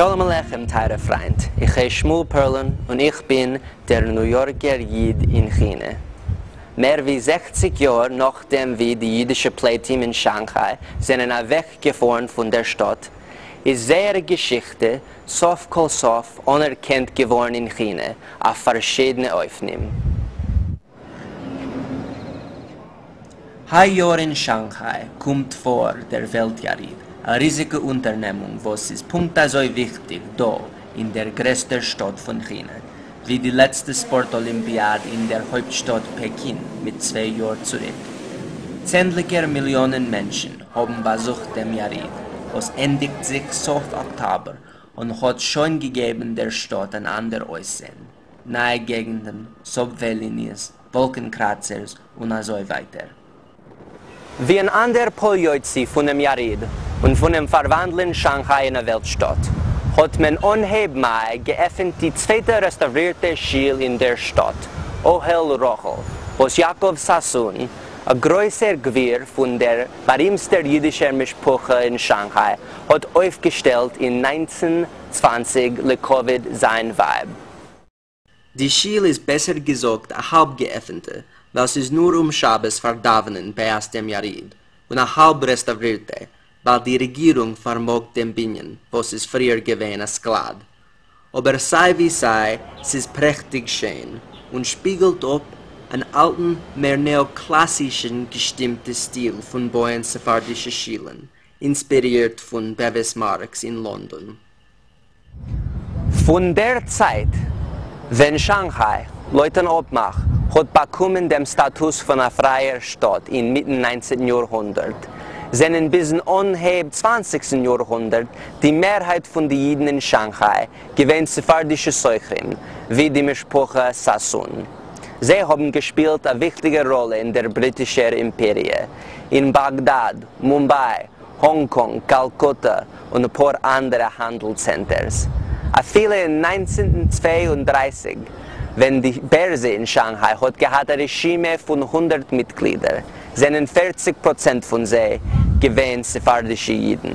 שלום עליכם טייערע פריינט, איך הייס שמואל פערלין און איך בין דער ניו יארקער איד אין כינע. מער ווי זעכציג יאר נאכדעם ווי די אידישע פליטים אין שאנכיי זענען אוועקגעפארן פון דער שטאט, איז זייער געשיכטע סוף כל סוף אנערקענט געווארן אין כינע אויף פארשידענע אופנים. היי יאר אין שאנכיי קומט פאר דער וועלט יריד, א ריזיגע אונטערנעמונג וואס איז פונקט אזוי וויכטיג דא אין דער גרעסטער שטאט פון כינע, ווי די לעצטע ספארט אלימפיאד אין דער הויפטשטאט פעקין מיט 2 יאר צוריק. צענדליגער מיליאנען מענטשן האבן באזוכט דעם יריד, וואס ענדיגט זיך סוף אקטאבער און האט שוין געגעבן דער שטאט אן אנדער אויסזען, נייע געגנטן, סאבוועי ליניעס, וואלקן קראצערס און אזוי ווייטער. ווי אן אנדער פועל יוצא פונעם יריד און פונעם פארוואנדלען שאנכיי אין א וועלט שטאט, האט מען אנהייב מאי געעפנט די צווייטע רעסטאוורירטע שיל אין דער שטאט, אוהל רחל, וואס יעקב סאסון, א גרויסער גביר פון דער בארימסטער אידישער משפחה אין שאנכיי, האט אויפגעשטעלט אין 1920 לכבוד זיין ווייב. די שיל איז בעסער געזאגט א האלב געעפנטע, ווייל ס'איז נאר אום שבת פאר דאווענען בעת דעם יריד, און א האלב רעסטאוורירטע, ווייל די רעגירונג פארמאגט דעם בנין וואס איז פריער געווען א סקלאד. אבער סיי ווי סיי, ס'איז פרעכטיג שיין, און שפיגלט אפ אן אלטן מער נעא-קלאסישן געשטימטע סטיל פון בויען ספרדישע שילן, אינספירירט פון בעוויס מארקס אין לאנדאן. פון דער צייט ווען שאנכיי, לויטן אפמאך, האט באקומען דעם סטאטוס פון א פרייער שטאט אין מיטן ניינצנטן יארהונדערט, זענען ביזן אנהייב צוואנציגסטן יארהונדערט די מערהייט פון די אידן אין שאנכיי געווען ספרדישע סוחרים, ווי די משפחה סאסון. זיי האבן געשפילט א וויכטיגע ראלע אין דער בריטישער אימפעריע, אין באגדאד, מומביי, האנג קאנג, קאלקוטא און אפאר אנדערע האנדל צענטערס. אפילו אין 1932 ווען די בערזע אין שאנכיי האט געהאט א רשימה פון 100 מיטגלידער, זענען 40% פון זיי געווען ספרדישע אידן.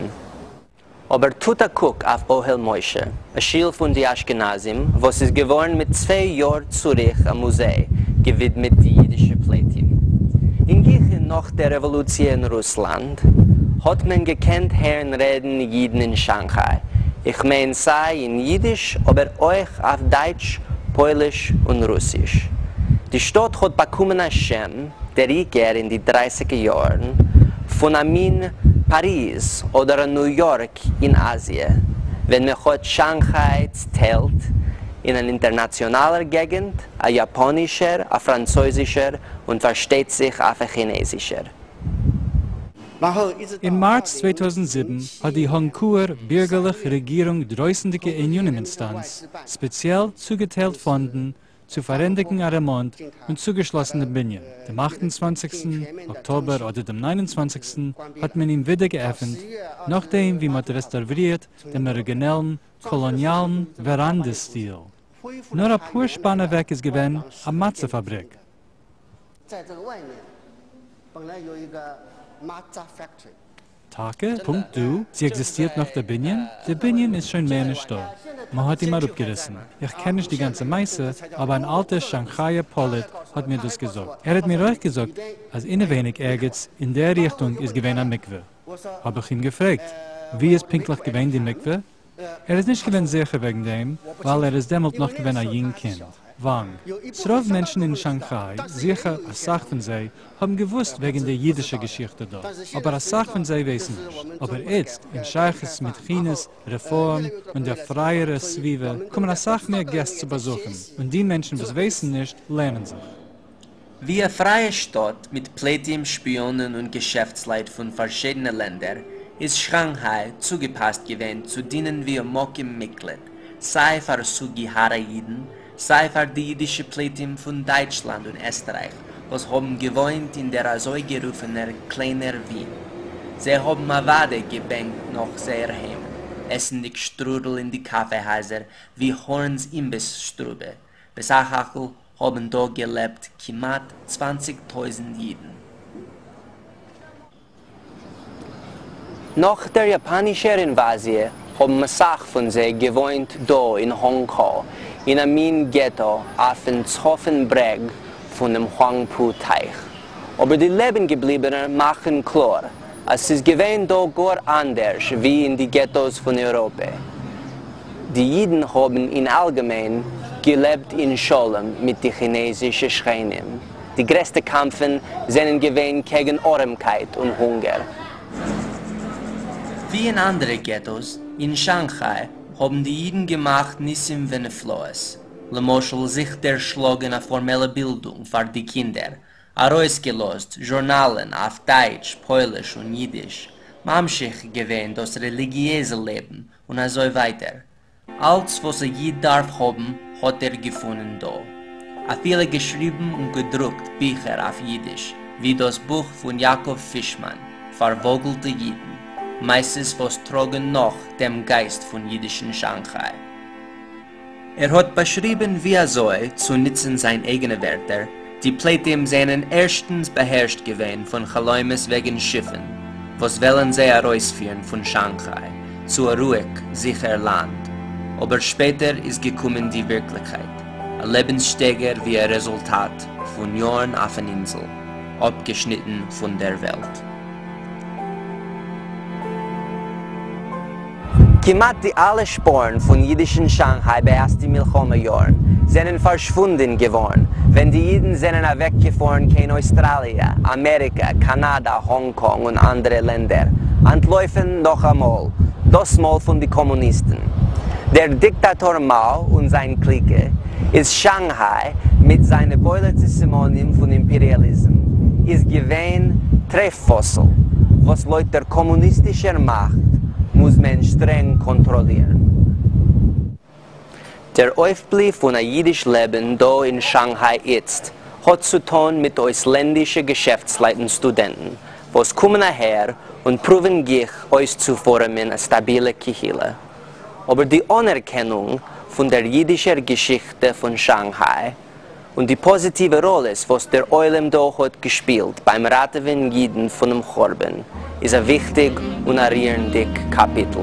אבער טוט א קוק אויף אוהל משה, א שיל פון די אשכנזים וואס איז געווארן מיט 2 יאר צוריק א מוזיי געווידמעט די אידישע פליטים. אין גיכן נאך דער רעוואלוציע אין רוסלאנד האט מען געקענט הערן רעדן אידן אין שאנכיי, איך מיין סיי אין אידיש אבער אויך אויף דייטש, פויליש און רוסיש. די שטאט האט באקומען א שם, דער עיקר אין די דרייסיגע יארן, פון א מין פאריז אדער א ניו יארק אין אזיע, ווען מען האט שאנכיי צעטיילט אין אן אינטערנאציאנאלער געגנט, א יאפאנישער, א פראנצויזישער, און פארשטייט זיך אויף א כינעזישער. אין מארץ 2007 האט די האנגקאוער בירגערליך רעגירונג דרויסנדיגע ענינים אינסטאנץ ספעציעל צוגעטיילט פאנדן צו פארענדיגן א רעמאנט און צוגעשלאסן דעם בנין. דעם 28סטן אקטאבער אדער דעם 29סטן האט מען אים ווידער געעפנט, נאכדעם ווי מ'האט רעסטאוורירט דעם אריגינעלן קאלאניאלן וועראנדע סטיל. נאר אפאר שפאן אוועק איז געווען א מצה פאבריק. טאקע? פונקט דא? צו עקזיסטירט נאך דער בנין? דער בנין איז שוין מער נישטא. מען האט אים אראפגעריסן. איך קען נישט די גאנצע מעשה, אבער אן אלטער שאנכאיער פליט האט מיר דאס געזאגט. ער האט מיר אויך געזאגט אז אינעווייניג ערגעץ אין דער ריכטונג איז געווען א מקווה. האב איך אים געפרעגט, וואו איז פונקטליך געווען די מקווה? ער איז נישט געווען זיכער וועגן דעם, ווייל ער איז דעמאלט נאך געווען א יונג קינד. וואנג. ס'רוב מענטשן אין שאנכיי, זיכער אסאך פון זיי, האבן געוואוסט וועגן די אידישע געשיכטע דא, אבער אסאך פון זיי ווייסן נישט. אבער איצט, אין שייכות מיט כינע'ס רעפארם און דער פרייערער סביבה, קומען אסאך מער געסט צו באזוכן, און די מענטשן וואס ווייסן נישט, לערנען זיך. ווי א פרייע שטאט מיט פליטים, שפיאנען און געשעפטסלייט פון פארשידענע לענדער, איז שאנכיי צוגעפאסט געווען צו דינען ווי א מקום מקלט, סיי פאר סוגיהארא אידן, סיי פאר די אידישע פליטים פון דייטשלאנד און עסטרייך, וואס האבן געוואוינט אין דער אזוי-גערופענער קליינער ווין. זיי האבן אוודאי געבענקט נאך זייער היים, עסנדיג שטרודל אין די קאפע הייזער ווי הארנס אימביס שטרובע. בסך הכל האבן דא געלעבט כמעט 20,000 אידן. נאך דער יאפאנישער אינוואזיע האבן אסאך פון זיי געוואוינט דא אין האנגקא, אין א מין געטא אויפן צפון ברעג פונעם הואנגפו טייך. אבער די לעבן-געבליבענע מאכן קלאר אז ס'איז געווען דא גאר אנדערש ווי אין די געטאס פון אייראפע. די אידן האבן אין אלגעמיין געלעבט אין שלום מיט די כינעזישע שכנים. די גרעסטע קאמפן זענען געווען קעגן ארעמקייט און הונגער. ווי אין אנדערע געטאס אין שאנכיי האבן די אידן געמאכט ניסים ונפלאות, למשל זיך דערשלאגן א פארמעלע בילדונג פאר די קינדער, ארויסגעלאזט זשורנאלן אויף דייטש, פויליש און אידיש, ממשיך געווען דאס רעליגיעזע לעבן און אזוי ווייטער. אלץ וואס א איד דארף האבן האט ער געפונען דא. אפילו געשריבן און געדרוקט ביכער אויף אידיש, ווי דאס בוך פון יעקב פישמאן, פארוואגלטע אידן, מעשות וואס טראגן נאך דעם גייסט פון אידישן שאנכיי. ער האט באשריבן ווי אזוי, צו נוצן זיין אייגענע ווערטער, די פליטים זענען ערשטנס באהערשט געווען פון חלומות וועגן שיפן וואס וועלן זיי ארויספירן פון שאנכיי צו א רואיג, זיכער לאנד, אבער שפעטער איז געקומען די ווירקליכקייט, א לעבנסשטייגער ווי א רעזולטאט פון יארן אויפן אינזל, אפגעשניטן פון דער וועלט. כמעט די אלע שפורן פון אידישן שאנכיי בעת די מלחמה יארן זענען פארשוואונדען געווארן ווען די אידן זענען אוועקגעפארן קיין אויסטראליע, אמעריקע, קאנאדא, האנג קאנג און אנדערע לענדער, אנטלויפן נאכאמאל, דאסמאל פון די קאמוניסטן. דער דיקטאטאר מאא און זיין קליקע איז שאנכיי מיט זיינע בולטע סימנים פון אימפעריאליזם איז געווען טרייף פסול וואס לויט דער קאמוניסטישער מאכט מוז מען שטרענג קאנטראלירן. דער אויפבלי פון א אידיש לעבן דא אין שאנכיי איצט האט צו טאן מיט אויסלענדישע געשעפטסלייט און סטודענטן וואס קומען אהער און פרואוון גיך אויסצופארעמען א סטאבילע קהילה. אבער די אנערקענונג פון דער אידישער געשיכטע פון שאנכיי און די פאזיטיווע ראלעס וואס דער עולם דא האט געשפילט ביים ראטעווען אידן פונעם חורבן איז א וויכטיג און א רירנדיג קאפיטל.